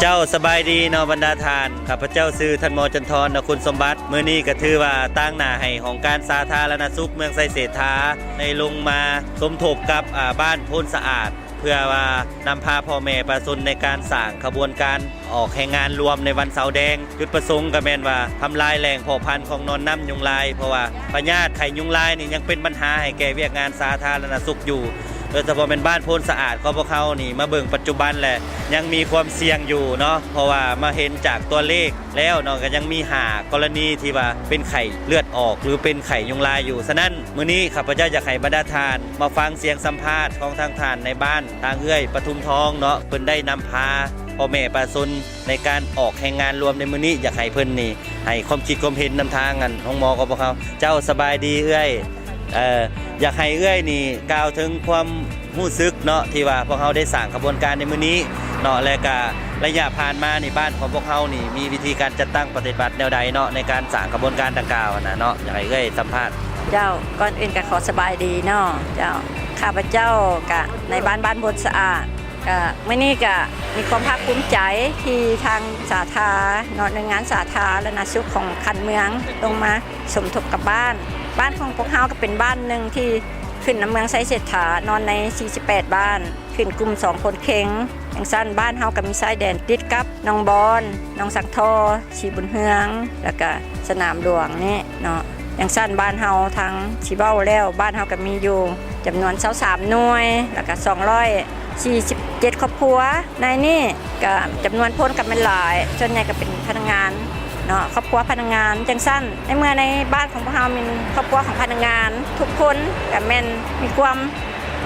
ເຈົ້າ ສະບາຍດີເນາະບັນດາທ່ານ. ຂ້າພະເຈົ້າຊື່ທ່ານໝໍຈັນທອນ ນະຄຸນສົມບັດ. ມື້ນີ້ກໍຖືວ່າຕາງໜ້າໃຫ້ຫ້ອງການສາທາລະນະສຸກເມືອງໄຊເສດຖາ ໄດ້ລົງມາສົມທົບກັບ ອາ ບ້ານໂພນສະອາດ ເພື່ອວ່ານຳພາພໍ່ແມ່ປະຊາຊົນໃນການສ້າງຂະບວນການອອກແຮງງານລວມໃນວັນເສົາແດງ. ຈຸດປະສົງກໍແມ່ນວ່າທຳລາຍແຫຼ່ງເພາະພັນຂອງໜອນນ້ຳຍຸງລາຍ, ເພາະວ່າພະຍາດໄຂ້ຍຸງລາຍນີ້ຍັງເປັນບັນຫາໃຫ້ແກ່ວຽກງານສາທາລະນະສຸກຢູ່. ໂດຍສະເພາະແມ່ນບ້ານໂພນສະອາດຂອງພວກເຮົານີ້ ມາເບິ່ງປັດຈຸບັນແລ້ວຍັງມີຄວາມສ່ຽງຢູ່ເນາະ, ເພາະວ່າມາເຫັນຈາກຕົວເລກແລ້ວເນາະ ກໍຍັງມີຫ້າກໍລະນີທີ່ວ່າເປັນໄຂ້ເລືອດອອກ ຫຼື ເປັນໄຂ້ຍຸງລາຍຢູ່. ສະນັ້ນ ມື້ນີ້ຂ້າພະເຈົ້າຢາກໃຫ້ບັນດາທ່ານມາຟັງສຽງສຳພາດຂອງທາງທ່ານນາຍບ້ານ ທາງເອື້ອຍປະທຸມທອງເນາະ, ເພິ່ນໄດ້ນຳພາພໍ່ແມ່ປະຊາຊົນ ໃນການອອກແຮງງານລວມໃນມື້ນີ້ ຢາກໃຫ້ເພິ່ນນີ້ໃຫ້ຄວາມຄິດຄວາມເຫັນນຳທາງອັນໂຮງໝໍຂອງພວກເຮົາ. ເຈົ້າ ສະບາຍດີເອື້ອຍ. ເອີ ຢາກໃຫ້ເອື້ອຍນີ້ກ່າວເຖິງຄວາມຮູ້ສຶກເນາະ ທີ່ວ່າພວກເຮົາໄດ້ສ້າງຂະບວນການໃນມື້ນີ້ເນາະ ແລະກະໄລຍະຜ່ານມານີ້ ບ້ານຂອງພວກເຮົານີ້ມີວິທີການຈັດຕັ້ງປະຕິບັດແນວໃດເນາະ ໃນການສ້າງຂະບວນການດັ່ງກ່າວຫັ້ນນະເນາະ. ຢາກໃຫ້ເອື້ອຍສຳພາດ. ເຈົ້າ ກ່ອນອື່ນກໍຂໍສະບາຍດີເນາະ. ເຈົ້າ ຂ້າພະເຈົ້າກະນາຍບ້ານ ບ້ານໂພນສະອາດ. ກະມື້ນີ້ກະມີຄວາມພາກພູມໃຈທີ່ທາງສາທາເນາະ ໜ່ວຍງານສາທາລະນະສຸກຂອງຂັ້ນເມືອງລົງມາສົມທົບກັບບ້ານ. ບ້ານຂອງພວກເຮົາກະເປັນບ້ານໜຶ່ງທີ່ຂຶ້ນນຳເມືອງໄຊເສດຖາເນາະ ໃນສີ່ສິບແປດບ້ານ ຂຶ້ນກຸ່ມສອງໂພນເຄັງ. ຈັ່ງຊັ້ນ ບ້ານເຮົາກະມີຊາຍແດນຕິດກັບໜອງບອນ, ໜອງສັງທໍ, ສີບຸນເຮືອງ ແລ້ວກະສະໜາມຫຼວງນີ້ເນາະ. ຈັ່ງຊັ້ນ ບ້ານເຮົາທາງ ຊິເວົ້າແລ້ວ ບ້ານເຮົາກະມີຢູ່ຈຳນວນຊາວສາມໜ່ວຍ ແລ້ວກະສອງຮ້ອຍສີ່ສິບເຈັດຄອບຄົວ. ໃນນີ້ກະຈຳນວນໂພນກະແມ່ນຫຼາຍ ສ່ວນໃຫຍ່ກະເປັນພະນັກງານເນາະ ຄອບຄົວພະນັກງານ. ຈັ່ງຊັ້ນ ໃນເມື່ອໃນບ້ານຂອງພວກເຮົາແມ່ນຄອບຄົວຂອງພະນັກງານ ທຸກຄົນກະແມ່ນມີຄວາມ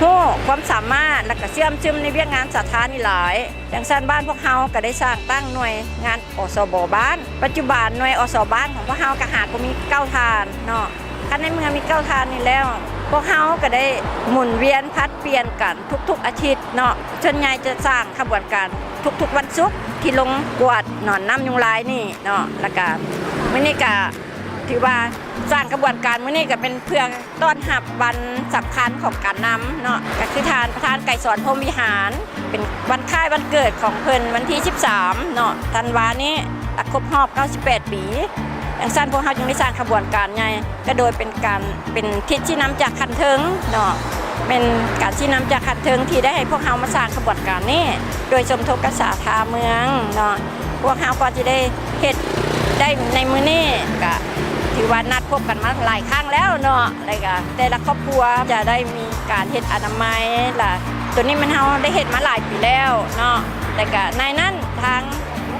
ຮູ້ ຄວາມສາມາດ ແລ້ວກະເຊື່ອມຊຶມໃນວຽກງານສາທານີ້ຫຼາຍ. ຈັ່ງຊັ້ນ ບ້ານພວກເຮົາກະໄດ້ສ້າງຕັ້ງໜ່ວຍງານ ອສບ ບ້ານ. ປັດຈຸບັນໜ່ວຍ ອສບ ບ້ານຂອງພວກເຮົາກະຫາກະມີເກົ້າທ່ານເນາະ. ຄັນໃນເມື່ອມີເກົ້າທ່ານນີ້ແລ້ວ ພວກເຮົາກະໄດ້ໝູນວຽນຜັດປ່ຽນກັນທຸກໆອາທິດເນາະ. ສ່ວນໃຫຍ່ຈະສ້າງຂະບວນການທຸກໆວັນສຸກທີ່ລົງກວດໜອນນ້ຳຍຸງລາຍນີ້ເນາະ. ແລ້ວກະມື້ນີ້ກະຖືວ່າສ້າງຂະບວນການມື້ນີ້ກະເປັນເພື່ອ ຕ້ອນຮັບວັນສຳຄັນຂອງການນຳເນາະ ກະຄືທ່ານປະທານໄກສອນ ພົມວິຫານ ເປັນວັນຄ້າຍວັນເກີດຂອງເພິ່ນ ວັນທີສິບສາມເນາະ ທັນວານີ້ ລະຄົບຮອບເກົ້າສິບແປດປີ. ຈັ່ງຊັ້ນ ພວກເຮົາຈຶ່ງໄດ້ສ້າງຂະບວນການໃຫຍ່ ກະໂດຍເປັນການ ເປັນທິດຊີ້ນຳຈາກຂັ້ນເທິງເນາະ ແມ່ນການຊີ້ນຳຈາກຂັ້ນເທິງທີ່ໄດ້ໃຫ້ພວກເຮົາມາສ້າງຂະບວນການນີ້ ໂດຍສົມທົບກັບສາທາເມືອງເນາະ. ພວກເຮົາກໍຈະໄດ້ເຮັດໄດ້ໃນມື້ນີ້ ກະຖືວ່ານັດພົບກັນມາຫຼາຍຄັ້ງແລ້ວເນາະ. ແລ້ວກະແຕ່ລະຄອບຄົວຈະໄດ້ມີການເຮັດອະນາໄມ ລະໂຕນີ້ແມ່ນເຮົາໄດ້ເຮັດມາຫຼາຍປີແລ້ວເນາະ. ແລ້ວກະໃນນັ້ນທາງ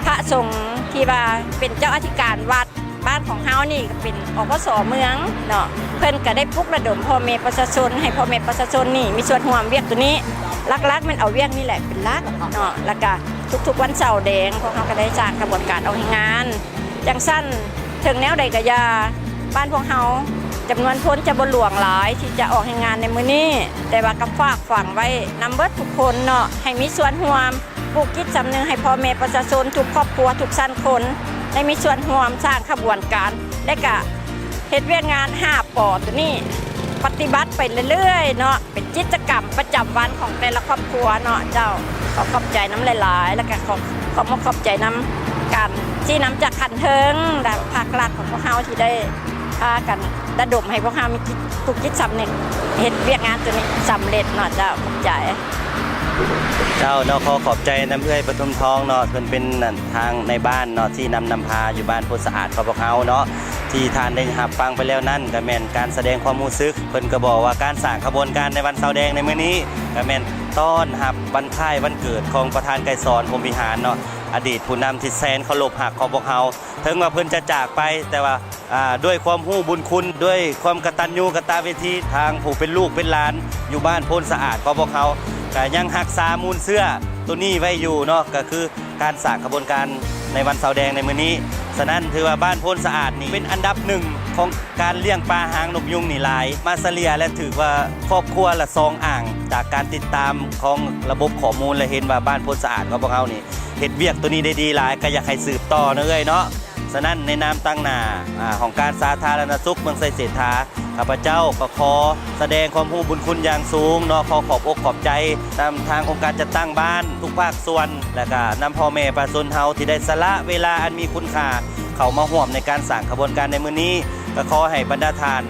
ພະສົງທີ່ວ່າເປັນເຈົ້າອະທິການວັດບ້ານຂອງເຮົານີ້ ກະເປັນ ອພສ ເມືອງເນາະ ເພິ່ນກະໄດ້ປຸກລະດົມພໍ່ແມ່ປະຊາຊົນ ໃຫ້ພໍ່ແມ່ປະຊາຊົນນີ້ມີສ່ວນຮ່ວມວຽກໂຕນີ້. ຫຼັກໆແມ່ນເອົາວຽກນີ້ແຫຼະເປັນຫຼັກເນາະ. ແລ້ວກະທຸກໆວັນເສົາແດງ ພວກເຮົາກະໄດ້ສ້າງຂະບວນການອອກແຮງງານ. ຈັ່ງຊັ້ນ ເຖິງແນວໃດກະຢ່າ ບ້ານພວກເຮົາຈຳນວນຄົນຈະບໍ່ຫຼວງຫຼາຍທີ່ຈະອອກແຮງງານໃນມື້ນີ້ ແຕ່ວ່າກະຝາກຝັງໄວ້ນຳເບິດທຸກຄົນເນາະ ໃຫ້ມີສ່ວນຮ່ວມ ປູກຈິດສຳນຶກໃຫ້ພໍ່ແມ່ປະຊາຊົນທຸກຄອບຄົວທຸກຊັ້ນຄົນ ໄດ້ມີສ່ວນຮ່ວມສ້າງຂະບວນການ ແລະກະເຮັດວຽກງານຫ້າ ປ ໂຕນີ້ ປະຕິບັດໄປເລື້ອຍໆເນາະ ເປັນກິດຈະກຳປະຈຳວັນຂອງແຕ່ລະຄອບຄົວເນາະ. ເຈົ້າ ຂໍຂອບໃຈນຳຫຼາຍໆ ແລະກະຂໍຂອບມຸກຂອບໃຈນຳການຊີ້ນຳຈາກຂັ້ນເທິງ ແລະພາກລັດຂອງພວກເຮົາທີ່ໄດ້ພາກັນລະດົມໃຫ້ພວກເຮົາມີຈິດ ປູກຈິດສຳນຶກ ເຮັດວຽກງານໂຕນີ້ສຳເລັດເນາະ. ເຈົ້າ ຂອບໃຈ. ເຈົ້າເນາະ ຂໍຂອບໃຈນຳເອື້ອຍປະທຸມທອງເນາະ ເພິ່ນເປັນ ອັນ ທາງນາຍບ້ານເນາະ ຊີ້ນຳນຳພາຢູ່ບ້ານໂພນສະອາດຂອງພວກເຮົາເນາະ. ທີ່ທ່ານໄດ້ຮັບຟັງໄປແລ້ວນັ້ນ ກະແມ່ນການສະແດງຄວາມຮູ້ສຶກ ເພິ່ນກະບອກວ່າການສ້າງຂະບວນການໃນວັນເສົາແດງໃນມື້ນີ້ ກະແມ່ນຕ້ອນຮັບວັນຄ້າຍວັນເກີດຂອງປະທານໄກສອນ ພົມວິຫານເນາະ ອະດີດຜູ້ນຳທີ່ແສນເຄົາລົບຮັກຂອງພວກເຮົາ. ເຖິງວ່າເພິ່ນຈະຈາກໄປ ແຕ່ວ່າ ອາ ດ້ວຍຄວາມຮູ້ບຸນຄຸນ ດ້ວຍຄວາມກະຕັນຍູກະຕະເວທີ ທາງຜູ້ເປັນລູກເປັນຫຼານຢູ່ບ້ານໂພນສະອາດຂອງພວກເຮົາ ກະຍັງຮັກສາມູນເຊື້ອໂຕນີ້ໄວ້ຢູ່ເນາະ ກະຄືການສ້າງຂະບວນການໃນວັນເສົາແດງໃນມື້ນີ້. ສະນັ້ນ ຖືວ່າບ້ານໂພນສະອາດນີ້ເປັນອັນດັບໜຶ່ງຂອງການລ້ຽງປາຫາງນົກຍຸງນີ້ຫຼາຍ ມາສະເລ່ຍແລ້ວຖືກວ່າຄອບຄົວລະສອງອ່າງ ຈາກການຕິດຕາມຂອງລະບົບຂໍ້ມູນ ແລະເຫັນວ່າບ້ານໂພນສະອາດຂອງພວກເຮົານີ້ ເຮັດວຽກໂຕນີ້ໄດ້ດີຫຼາຍ ກະຢາກໃຫ້ສືບຕໍ່ເນາະເອື້ອຍເນາະ. ສະນັ້ນ ໃນນາມຕາງໜ້າ ອາ ຫ້ອງການສາທາລະນະສຸກເມືອງໄຊເສດຖາ ຂ້ ຂ້າພະເຈົ້າກໍຂໍສະແດງຄວາມຮູ້ບຸນຄຸນຢ່າງສູງເນາະ, ຂໍຂອບອົກຂອບໃຈນຳທາງອົງການຈັດຕັ້ງບ້ານທຸກພາກສ່ວນ ແລະກະນຳພໍ່ແມ່ປະຊາຊົນເຮົາທີ່ໄດ້ສະຫຼະເວລາອັນມີຄຸນຄ່າເຂົ້າມາຮ່ວມໃນການສ້າງຂະບວນການໃນມື້ນີ້. ກໍຂໍໃຫ້ບັນດາທ່ານ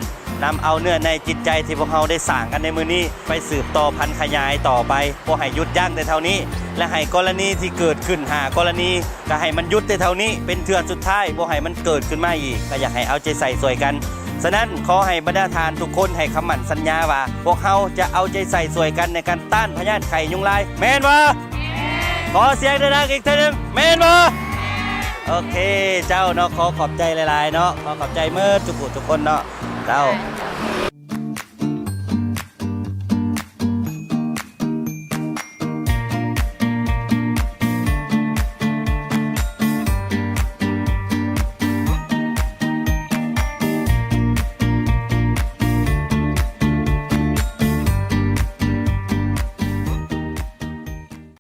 ນຳເອົາເນື້ອໃນຈິດໃຈທີ່ພວກເຮົາໄດ້ສ້າງກັນໃນມື້ນີ້ ໄປສືບຕໍ່ພັນຂະຫຍາຍຕໍ່ໄປ, ບໍ່ໃຫ້ຢຸດຢັ້ງແຕ່ເທົ່ານີ້ ແລະໃຫ້ກໍລະນີທີ່ເກີດຂຶ້ນຫ້າກໍລະນີ ກໍໃຫ້ມັນຢຸດແຕ່ເທົ່ານີ້ເປັນເທື່ອສຸດທ້າຍ, ບໍ່ໃຫ້ມັນເກີດຂຶ້ນມາອີກ. ກໍຢາກໃຫ້ເອົາໃຈໃສ່ຊ່ວຍກັນ. ສະນັ້ນ ຂໍໃຫ້ບັນດາທ່ານທຸກຄົນໃຫ້ຄຳໝັ້ນສັນຍາວ່າ ພວກເຮົາຈະເອົາໃຈໃສ່ຊ່ວຍກັນໃນການຕ້ານພະຍາດໄຂ້ຍຸງລາຍ. ແມ່ນບໍ່? ຂໍສຽງດັງໆອີກເທື່ອໜຶ່ງ. ແມ່ນບໍ່? ໂອເຄ ເຈົ້າເນາະ, ຂໍຂອບໃຈຫຼາຍໆເນາະ, ຂໍຂອບໃຈໝົດທຸກຜູ້ທຸກຄົນເນາະ ເຈົ້າ.